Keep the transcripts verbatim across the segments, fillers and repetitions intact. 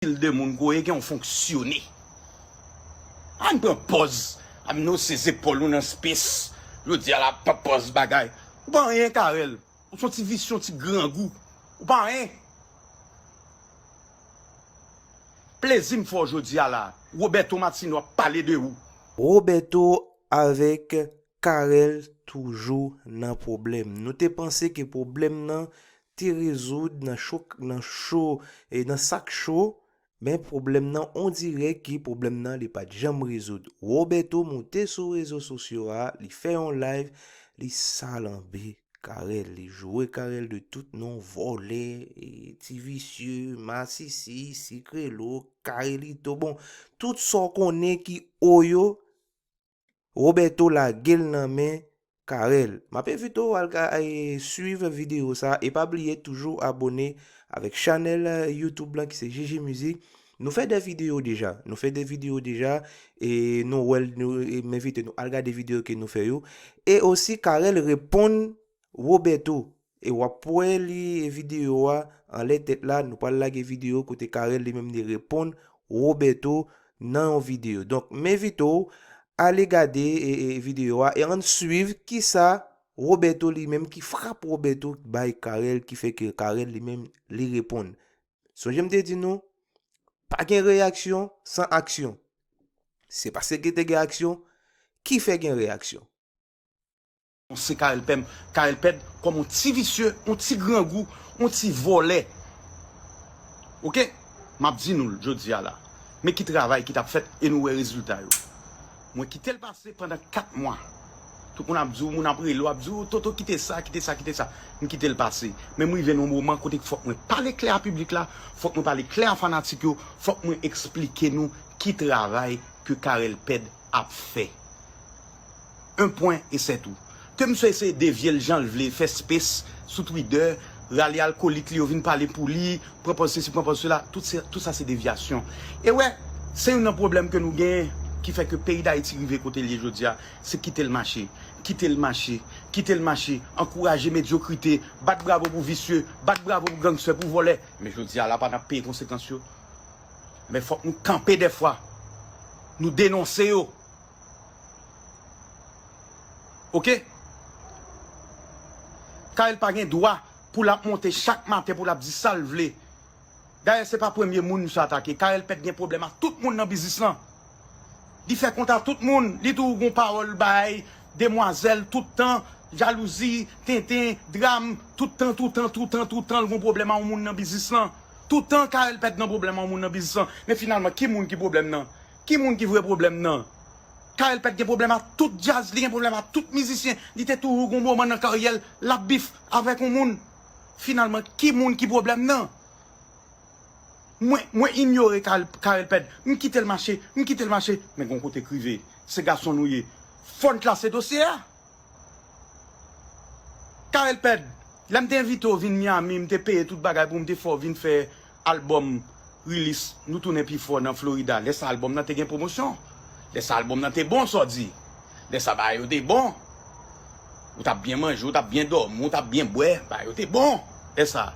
stil de moun ke w ye, gen yon fonksyone. Ann pran pòz. Ann nou se zepòl ou nan space. Jodi a la, pran pòz bagay. Ou pa anyen, Carel. Ou se yon ti visye, yon ti grangou. Ou pa anyen. Plezi m fè w jodi a la. Roberto Martino ap pale de ou. Roberto avèk Carel toujou nan pwoblèm. Nou te panse ke pwoblèm nan te rezoud nan cho, nan cho, e nan sak cho, men pwoblèm nan, on dirè ke pwoblèm nan, li pa t janm rezoud. Roberto moute sou rezo sosyo a, li fè yon live, li salanbe Carel, li joure Carel de tout non, vòlè, e, ti visye, masisi, sikrelo, Carelito. Bon, tout sa w konnen ki o yo, Roberto lage l nan men Carel. M ap envite w al ga-, e, swiv videyo sa e pa bliye toujou abone avèk chanèl, e, YouTube lan ki se J J Music. Nou fè de videyo deja. Nou fè de videyo deja e nou wè l, nou, e m envite nou al gade videyo ke nou fè yo. E osi Carel reponn Roberto. E w ap wè li videyo a anlè tèt la. Nou pral lage videyo kote Carel li menm li reponn Roberto nan yon videyo. Donk, m envite w ale gade, e, e, videyo a e ann swiv kisa Roberto li menm, ki frap Roberto bay Carel, ki fè ke Carel li menm li reponn. Sonje m te di nou, pa gen reyaksyon san aksyon. Se paske te gen aksyon ki fè gen reyaksyon. Se Carel Pèd, Carel Pèd kòm on ti visye, on ti grangou, on ti vòlè. Oke? M ap di nou l jodi a la. Men ki travay ki t ap fèt e nou wè rezilta yo. Mwen kite l pase pandan kat mwa. Tout moun ap di w, moun ap rele w, ap di w, "Toto, kite sa, kite sa, kite sa." M kite l pase. Men m rive nan yon moman kote k fòk mwen pale klè a piblik la, fòk mwen pale klè a fanatik yo, fòk mwen eksplike nou ki travay ke Carel Pèd ap fè. Un point et c'est tout. Ke misye eseye devye l jan l vle, fè space sou Twitter, rale alkolik li yo vin pale pou li, pran pòz sesi, pran pòz sela, tout se, tout sa se devyasyon. E wè, se youn nan pwoblèm ke nou genyen ki fè ke peyi Dayiti rive kote l ye jodi a, se kite l mache, kite l mache, kite l mache, ankouraje medyokrite, bat bravo pou visye, bat bravo pou gangstè, pou vòlè. Men jodi a la pa n ap peye konsekans yo. Men fòk nou kanpe dèfwa. Nou denonse yo. Oke? Carel pa gen dwa pou l ap monte chak maten pou l ap di sa l vle. Dayè, se pa premye moun misye atake. Carel Pèd gen pwoblèm ak tout moun nan biznis lan. Li fè kont a tout moun. Li toujou gon pawòl bay demwazèl tout tan, jalouzi, tenten, dram, tout tan, tout tan, tout tan, tout tan, l gon pwoblèm a yon moun nan biznis lan. Tout tan, Carel Pèd nan pwoblèm a yon moun nan biznis lan. Men finalman, ki moun ki pwoblèm nan? Ki moun ki vre pwoblèm nan? Carel Pèd gen pwoblèm ak tout djaz, li gen pwoblèm ak tout mizisyen. Li te toujou gon moman nan karyè l, l ap bif avèk yon moun. Finalman, ki moun ki pwoblèm nan? Mwen, mwen inyore Carel, Carel Pèd. M kite l mache, m kite l mache. Men gon kote k rive. Se gason nou ye. Fò n klase dosye a. Carel Pèd, lè m te envite w vin Miami, m te peye tout bagay pou m te fè w vin fè albòm release, nou tounen pi fò nan Florida. Lè sa albòm nan te gen pwomosyon. Lè sa albòm nan te bon, sa w di. Lè sa bagay yo te bon. Ou t ap byen manje, ou t ap byen dòmi, ou t ap byen bwè. Bagay yo te bon. Lè sa.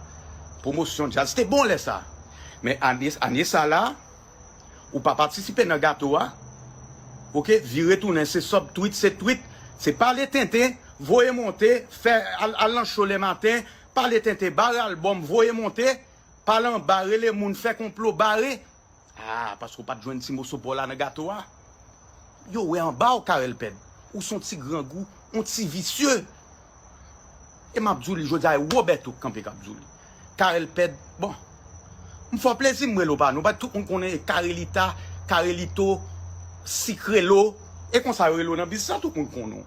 Pwomosyon djaz te bon lè sa. Men ane, ane sa la, ou pa patisipe nan gato a. Oke, vire tounen, se sub tweet, se tweet, se pale tenten, voye monte, fè al, al nan show lè maten, pale tenten, bare albòm, voye monte, pale anba, rele moun, fè konplo, bare. Ah, paske w pa t jwenn ti moso pa w la nan gato a. Yo wè anba w, Carel Pèd. Ou se yon ti grangou, yon ti visye. E m ap di w li jodi a, e Roberto k kanpe k ap di w li. Carel Pèd, bon. M fè w plezi, m rele w pa non. Paske tout moun konnen e Carelita, Carelito, Sikrelo. E konsa yo rele w nan biznis la, tout moun konnen w.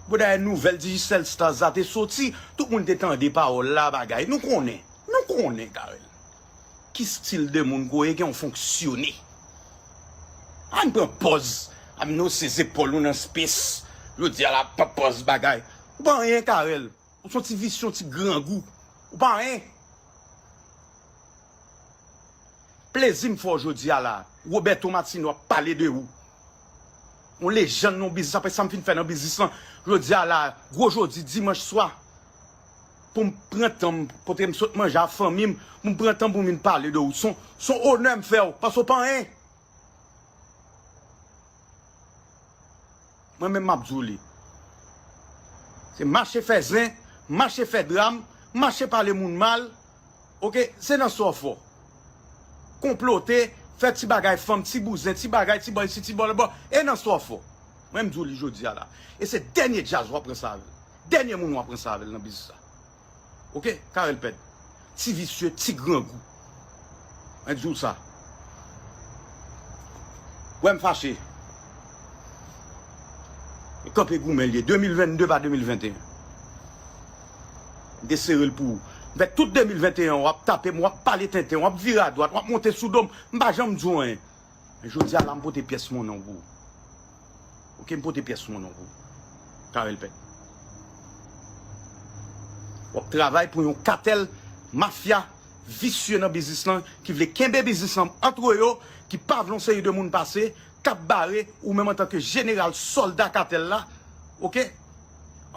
Bon, dayè, nouvèl Digicel Stars la te soti, tout moun te tande pawòl la, bagay. Nou konnen. Nou konnen, Carel. Ki stil de moun ke w ye, gen yon fonksyone. Ann pran pòz. Ann nou se zepòl ou nan space. Jodi a la, pran pòz bagay. Ou pa anyen, Carel. Ou se yon ti visye, yon ti grangou. Ou pa anyen. Plezi m fè w jodi a la. Roberto Martino ap pale de ou. Yon lejann nan biznis, apre sa m fin fè nan biznis lan. Jodi a la, gwo jodi, dimanch swa. pou m pran tan m, kote m sot manje ak fanmi m, pou m pran tan pou m vin pale de ou. Se yon, se yon onè m fè w, paske w pa anyen. Mwen menm m ap di w li. Se mache fè zen, mache fè dram, mache pale moun mal. Oke, se nan sa w fò. Konplote, fè ti bagay fanm, ti bouzen, ti bagay, ti bò isi, ti bò lòtbò, e nan sa w fò. Mwen m di w li jodi a la. E se dènye djaz w ap ranse avè l. Dènye moun w ap ranse avè l nan biznis sa. Oke, Carel Pèd. Ti visye, ti grangou. Mwen di w sa. Wè m fache. E kanpe goumen l ye. De mil vennde pa de mil venteyen. M te sere l pou ou. M fè tout de mil venteyen an, w ap tape m, w ap pale tenten, w ap vire adwat, w ap monte sou do m. M pa janm di w anyen. Men jodi a la, m pote pyès monnen w pou ou. Oke, m pote pyès monnen w pou ou. Carel Pèd. W ap travay pou yon katèl mafya visye nan biznis lan, ki vle kenbe biznis lan antre yo, ki pa vle yon seri de moun pase, k ap bare ou menm antanke jeneral sòlda katèl la, oke?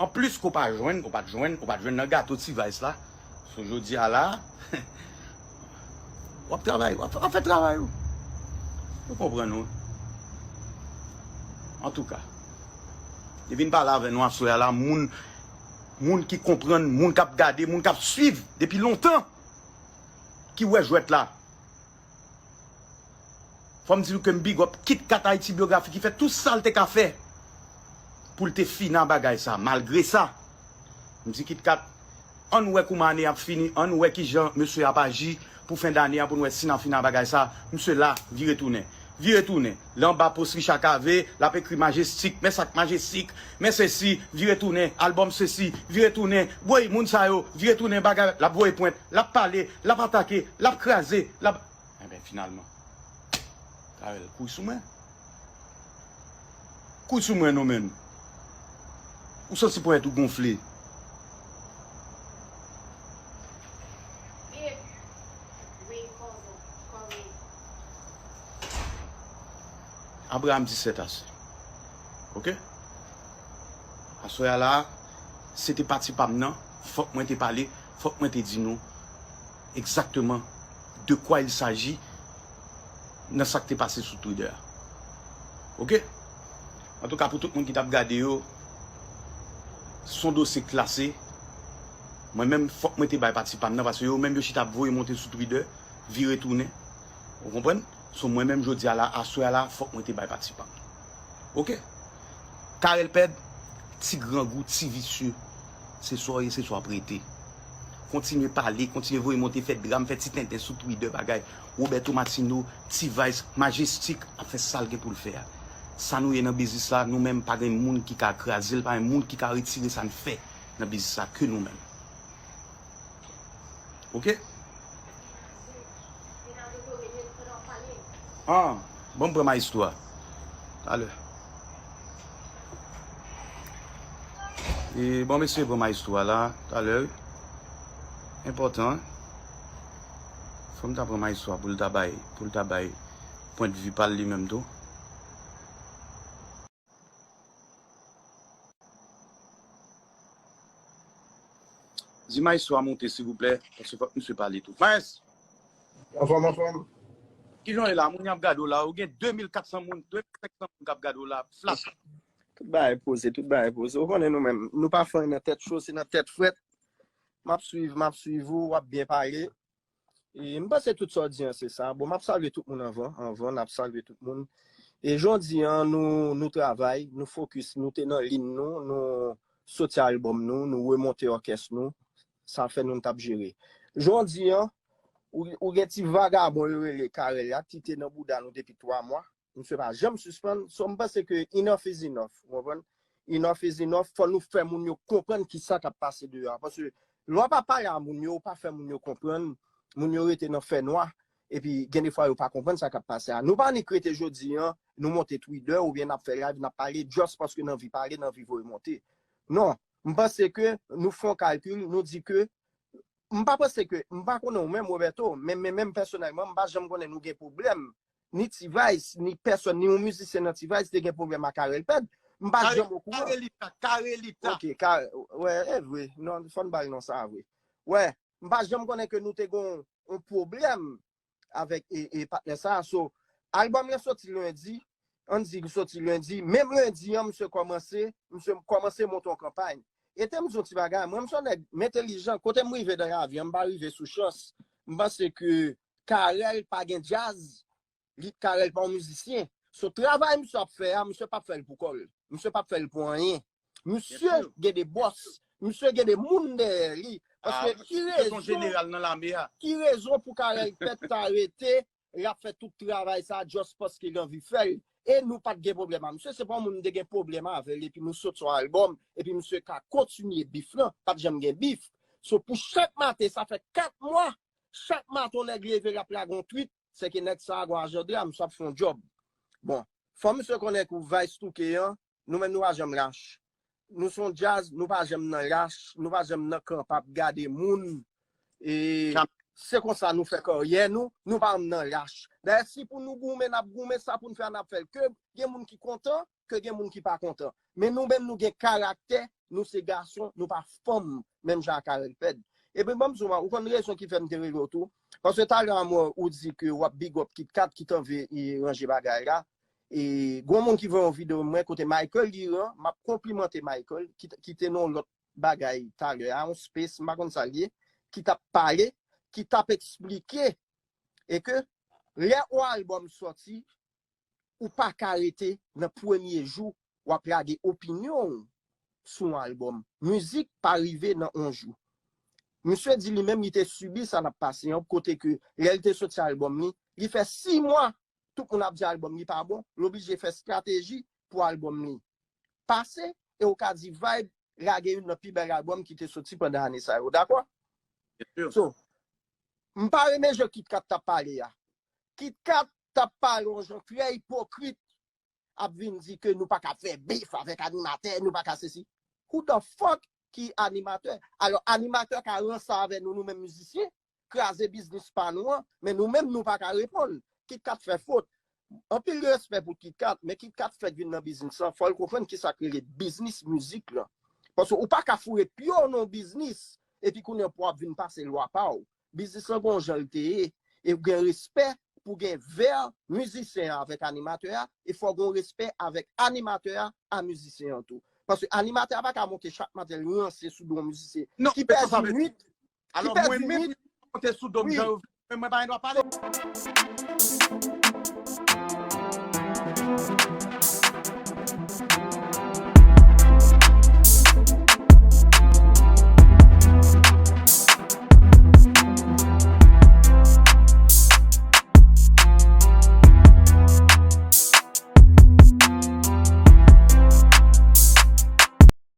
Anplis, ke w pa jwenn, ke w pa t jwenn, ke w pa t jwenn nan gato T-Vice la. So, jodi a la, w ap travay, w ap, w ap fè travay ou. Ou konprann ou. Antouka, li vin pale avè nou aswè a la, moun, moun ki konprann, moun k ap gade, moun k ap swiv depi lontan, ki wè jwèt la. Fò m di nou ke m big up Kit Kat Ayiti Byografi ki fè tout sa l te ka fè pou l te fini ak bagay sa. Malgre sa, m di Kit Kat, ann wè kouman ane a ap fini, ann wè kijan mesye ap aji pou fen dane a, pou n wè si n a fini ak bagay sa. Misye la, vire tounen. Vire tounen. L anba pòs Richard Cavé, l ap ekri Majestic, men sa k Majestic, men sesi, vire tounen, albòm sesi, vire tounen. Woy, moun sa yo, vire tounen, bagay, l ap voye pwent, l ap pale, l ap atake, l ap kraze, l ap Enben, finalman, Carel, kouri sou mwen. Kouri sou mwen non, menn. Ou santi ponyèt ou gonfle. Abraham di sèt ase. Oke? Aswè a la, se te pati pa m nan, fòk mwen te pale, fòk mwen te di nou egzakteman de quoi il s'agit nan sa k te pase sou Twitter a. Oke? Antouka, pou tout moun ki t ap gade yo, se yon dosye klase. Mwen menm, fòk mwen te bay pati pa m nan, paske yo menm yo chita ap voye monte sou Twitter, vire tounen. Ou konprann? So, mwen menm, jodi a la, aswè a la, fòk mwen te bay pati pa m. Oke? Carel Pèd, ti grangou, ti visye. Se sa w ye, se sa w ap rete. Kontinye pale, kontinye voye monte, fè dram, fè ti tenten sou Twitter, bagay. Roberto Martino, T-Vice, Majestic ap fè sa l gen pou l fè a. Sa nou ye nan biznis la, nou menm, pa gen moun ki ka kraze l, pa gen moun ki ka retire sa n fè nan biznis la ke nou menm. Oke? Ah, bon, m pran maestro a. Talè. E bon, mesye, pran maestro a la, talè. Enpòtan, wi. Fò m ta pran maestro a pou l ta bay, pou l ta bay pwendvi pa l li menm tou. Di maestro a monte, silvouplè, paske fòk misye pale tou. Maes! Anfòm, anfòm. Kijan w ye la? Moun y ap gade w la. Ou gen de mil kat san moun, de mil senk san moun k ap gade w la. Flat. Tout bagay poze, tout bagay poze. Ou konnen nou menm, nou pa fè anyen nan tèt cho, se nan tèt frèt. M ap swiv, m ap swiv ou, w ap byen pale. E m panse tout sa w di an se sa. Bon, m ap salye tout moun anvan, anvan, n ap salye tout moun. E jan w di an, nou, nou travay, nou fokis, nou te nan liy nou, nou soti albòm nou, nou remonte òkès nou. Sa fè nou, n t ap jere. Jan w di an, ou, ou gen ti vagabon yo rele Carel la, ki te nan bouda nou depi twa mwa. Misye pa janm sispann. So, m panse ke enough is enough, ou konprann? Enough is enough. Fò nou fè moun yo konprann kisa k ap pase deyò a. Paske lè w pa pale a moun yo, ou pa fè moun yo konprann, moun yo rete nan fènwa, epi gen de fwa yo pa konprann sa k ap pase a. Nou pa nik rete jodi an, nou monte Twitter oubyen n ap fè live, n ap pale just paske n anvi pale, n anvi voye monte. Non, m panse ke nou fè yon kalkil, nou di ke, m pa panse ke, m pa konnen ou menm, Roberto, men, men menm pèsonèlman, m pa janm konnen nou gen pwoblèm. Ni T-Vice, ni pèsòn, ni yon mizisyen nan T-Vice te gen pwoblèm ak Carel Pèd. M pa janm okouran. Carelita, Carelita. Ok, ka, wè, e vre. Non, fò n ba l non sa vre. Wè, m pa janm konnen ke nou te gon yon pwoblèm avèk e, e patnè sa. So, albòm lan soti lendi, ann di l soti lendi, menm lendi an, misye kòmanse, misye kòmanse monte yon kanpay. E te m di yon ti bagay, mwen, m se yon nèg m entelijan, kote m rive nan lavi an, m pa rive sou chans. M panse ke Carel pa gen djaz, li Carel pa yon mizisyen. So, travay misye ap fè a, misye p ap fè l pou kò l. Misye p ap fè l pou anyen. Misye gen de bòs. Misye gen de moun dèyè li. Paske ki rezon, ki rezon pou Carel Pèt ta rete, l ap fè tout travay sa, just paske l anvi fè l. E nou pa t gen pwoblèm a misye. Se pa yon moun m te gen pwoblèm avè l, epi nou sot yon albòm, epi misye ka kontinye bif lan. Pa t janm gen bif. So, pou chak maten, sa fè kat mwa, chak maten, yon nèg leve, l ap lage yon tweet, se ke nèg sa a gon ajanda, misye ap fè yon djòb. Bon, fò misye konnen kou Vice touke an, nou menm nou pa janm lach. Nou se yon djaz, nou pa janm nan lach, nou pa janm nan kanpe ap gade moun. E se konsa nou fè karyè nou, nou pa janm nan lach. Dayè, si pou nou goumen, n ap goumen, sa pou n fè a, n ap fè l. Ke gen moun ki kontan, ke gen moun ki pa kontan. Men nou menm nou gen karaktè, nou se gason, nou pa fanm, menm jan ak Carel Pèt. Epi ban m di w, ou konn rezon ki fè m te rele w tou? Paske talè a mwen ou di ke w ap big up Kit Kat ki t anvi ranje bagay la. E gon moun ki voye yon videyo mwen kote Michael Liran, m ap konplimante Michael, ki, ki te nan yon lòt bagay talè a, yon space, m pa konn sa l ye, ki t ap pale, ki t ap eksplike, e ke lè yon albòm sòti, ou pa ka rete nan premye jou, w ap lage opinyon w sou yon albòm. Mizik pa rive nan yon jou. Misye di li menm li te sibi sa n ap pase an, kote ke lè l te soti albòm li, li fè sis mwa, tout moun ap di albòm li pa bon, l oblije fè estrateji pou albòm li pase, e ou ka di Vibe lage youn nan pi bèl albòm ki te soti pandan ane sa yo, dakò? So, m pa renmen jan Kit Kat t ap pale a. Kit Kat t ap pale yon jan trè ipokrit, ap vin di ke nou pa ka fè bif avèk animatè, nou pa ka sesi. Who the fuck ki animatè? Alò, animatè ka ranse avè nou, nou menm mizisyen, kraze biznis pa nou an, men nou menm nou pa ka reponn. Kit Kat fè fot. Anpil respè pou Kit Kat, men Kit Kat fèk vin nan biznis lan, fò l konprann kisa k rele biznis mizik lan. Paske ou pa ka foure pye w nan yon biznis, epi kounye a pou w ap vin pase lwa pa w. Biznis lan gon jan l te ye, e w gen respè pou gen vè mizisyen an avèk animatè a, e fò gon respè avèk animatè a a mizisyen an tou. Paske animatè a pa ka monte chak maten l ranse sou do yon mizisyen ki pèdi nwit, ki pèdi nwit. Monte sou do m jan yo vle, men mwen pa gen dwa pale.